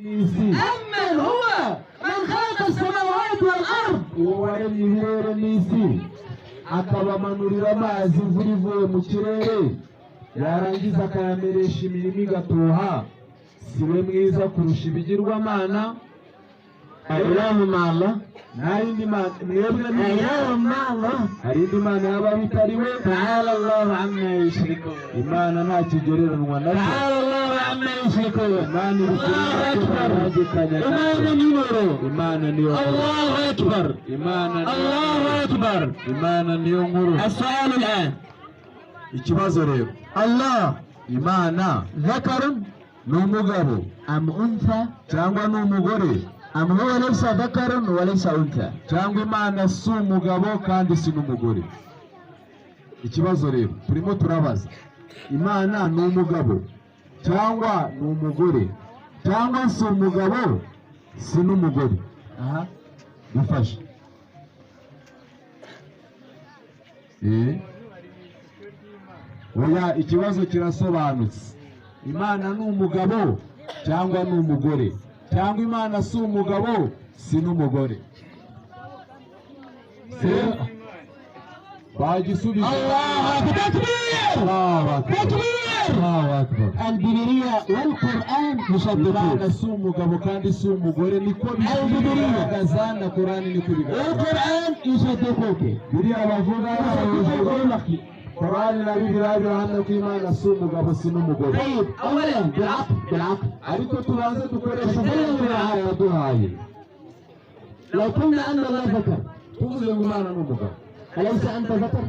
N'isi. أمن هو من خلق السماوات والأرض. Uwo waremye ibirere n'isi, akabamanurira amazi, imvura ivuye mu kirere, yarangiza akayameresha imirima igatoha, si we mwiza kurusha ibigirwamana? أإله مع الله؟ Nta yindi mana mwebwe ni أإله مع الله؟ Hari indi mana yaba bitari we? تعالى الله عما يشركون. Imana nta kigereranwa nacyo. تعالى الله عما يشركون. Imana iri الله أكبر. kubagekanya. إمانا ينورو. Imana niyo nkuru. الله أكبر. Imana niyo الله أكبر. Imana niyo nkuru. السؤال الآن. Ikibazo rero. الله Imana ذكر ni umugabo أم أنثى؟ cyangwa ni umugore? أم هو ليس ذكر وليس أنثى؟ Cyangwa Imana si umugabo kandi si n'umugore? Ikibazo rero turimo turabaza: Imana ni umugabo cyangwa ni umugore, cyangwa si umugabo si n'umugore? أها. Dufashe. Oya, ikibazo kirasobanutse: Imana ni umugabo cyangwa ni umugore, cyangwa Imana si umugabo si n'umugore? Bagisubije. الله أكبر، تكبير. الله أكبر. تكبير. الله أكبر. البيبلية والقرآن Imana يصدقون. si umugabo kandi si umugore, niko Bibiliya. bigaragaza, na Korani niko bigaragaza. والقرآن يصدقوك. Biriya bavuga, Korani na Bibiliya birahamya ko Imana si umugabo si n'umugore. طيب، أولا بالعقل، بالعقل. Ariko tubanze dukoreshe ubwenge Imana yaduhaye. لو قلنا أن الله ذكر، Tuvuze ngo Imana ni umugabo، أليس أنت ذكر؟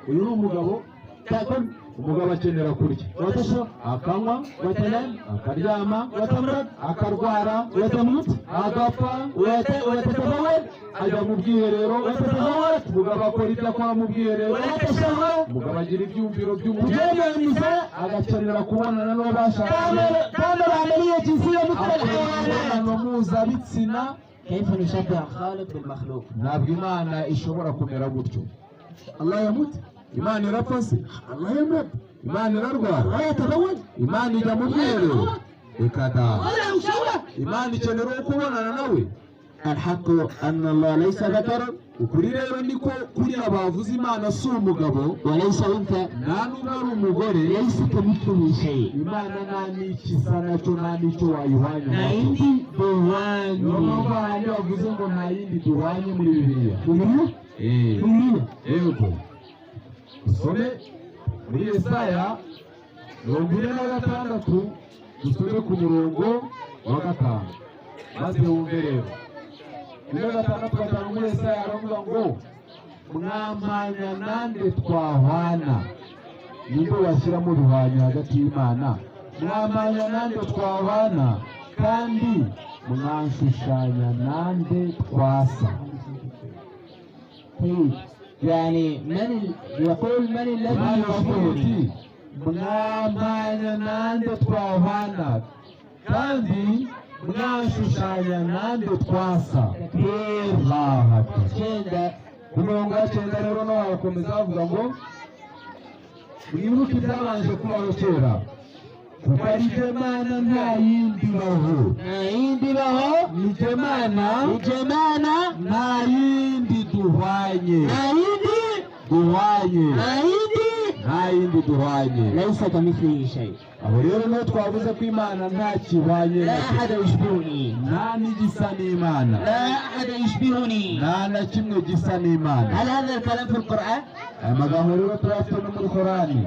uyu ni umugabo. تأكل Umugabo akenera kurya، وتشرب akanywa، وتنام akaryama، وتمرض akarwara، وتموت agapfa، وتتبول ajya mu bwiherero. وتتغوط Umugabo akora ibyo akora mu bwiherero. ولك الشهوة. Umugabo agira ibyumviro by'umubiri. تجامع النساء. Agakenera kubonana n'uwo bashakanye. تعمل عملية جنسية مثل Akora الحيوانات. imibonano mpuzabitsina. كيف نشبه الخالق بالمخلوق؟ Ntabwo Imana ishobora kumera gutyo. الله يموت؟ Imana irapfa se? الله يمرض؟ Imana irarwara? الله يتبول؟ Imana ijya mu bwiherero? Reka da. ولا شهوة. Imana ikenera uwo kubonana nawe? الحق أن الله ليس ذكرا Ukuri rero niko kuriya bavuze, Imana si umugabo وليس أنثى. nta n'ubwo ari umugore. ليس كمثله شيء. Imana nta n'ikisa nacyo, nta n'icyo wayihwanya nacyo. عندي Niyo mpamvu دواني. ahandi bavuze ngo nta yindi duhwanye muri Bibiliya. بيبلية. بيبلية. Yego, dusome muri Yesaya 46, dusome ku murongo wa 5, maze wumve rero. 46:5 muri Yesaya aravuga ngo: "Mwampanya nande twahwana?" Ninde washyiramo uruhanya hagati y'Imana? "Mwampanya nande twahwana, kandi mwanshushanya nande twasa?" طيب، يعني من يقول من الذي Imana iravuga يشبهني؟ iti: "Mwampanya nande twahwana, kandi mwanshushanya nande twasa?" تكبير. Allahu Akbar. كده. Ku murongo wa 9 rero nawe barakomeza bavuga ngo: "Mwibuke ibyabanje kubaho kera, kuko ari jye Mana, nta yindi ibaho." عندي له. Ni jye Mana, جمانة. nta yindi duhwanye. عندي Duhwanye. عندي. Nta yindi duhwanye. ليس كمثله شيء. Aho rero niho twavuze ko Imana nta kihwanye لا nacyo. أحد يشبهني. Nta n'igisa n'Imana. لا أحد يشبهني. Nta na kimwe gisa n'Imana. هل هذا الكلام في القرآن؟ Aya magambo rero turayafite no muri Korani,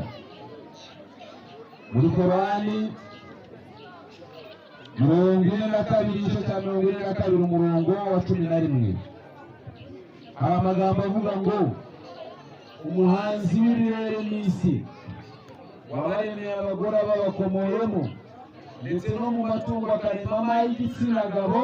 muri Korani 42, igice cya 42, umurongo wa 11, hari amagambo avuga ngo: "Umuhanzi w'ibirere n'isi, wabaremeye abagore babakomoyemo, ndetse no mu matungo akaremamo ay'igitsina gabo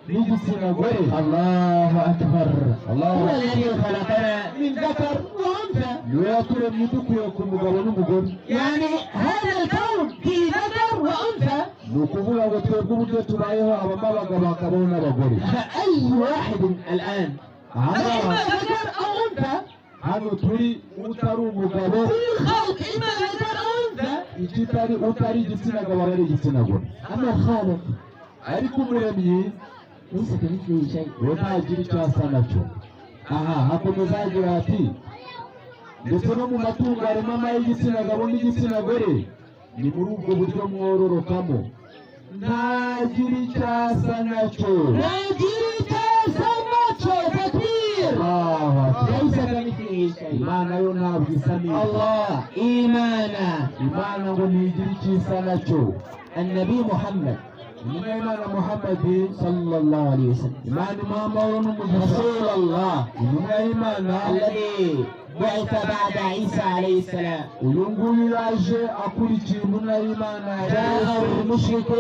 n'igitsina gore." الله أكبر. الله هو الذي خلقنا من ذكر وأنثى. Niwe yaturemye dukuye ku mugabo n'umugore. يعني هذا الكون فيه ذكر وأنثى. Ni ukuvuga ngo twebwe uburyo tubayeho, habamo abagabo hakabaho n'abagore. فأي واحد الآن Aha إما ذكر أو أنثى. hano turi, utari umugabo، كل الخلق إما ذكر أو أنثى. ikitari utari igitsina gabo aba ari igitsina gore. أما الخالق Ariko umuremyi ليس كمثله شيء. We ntagira icyo asa nacyo. Aha hakomeza hagira hati ndetse no mu matungo harimo amay'igitsina gabo n'igitsina gore, ni muri ubwo buryo mwororokamo, ntagira icyo asa nacyo. Ntagira icyo asa nacyo. تكبير. Allahu Akbar. ليس كمثله شيء. Imana yo ntabwo isa n'isa. الله إيمانا. Imana ngo ntigira icyo isa nacyo. النبي محمد Intumwa y'Imana Muhammadi صلى الله عليه وسلم Imana imuha amahoro n'umugisha, رسول الله intumwa y'Imana الذي بعث بعد عيسى عليه السلام uyu nguyu yaje akurikiye intumwa y'Imana جاءه المشركون.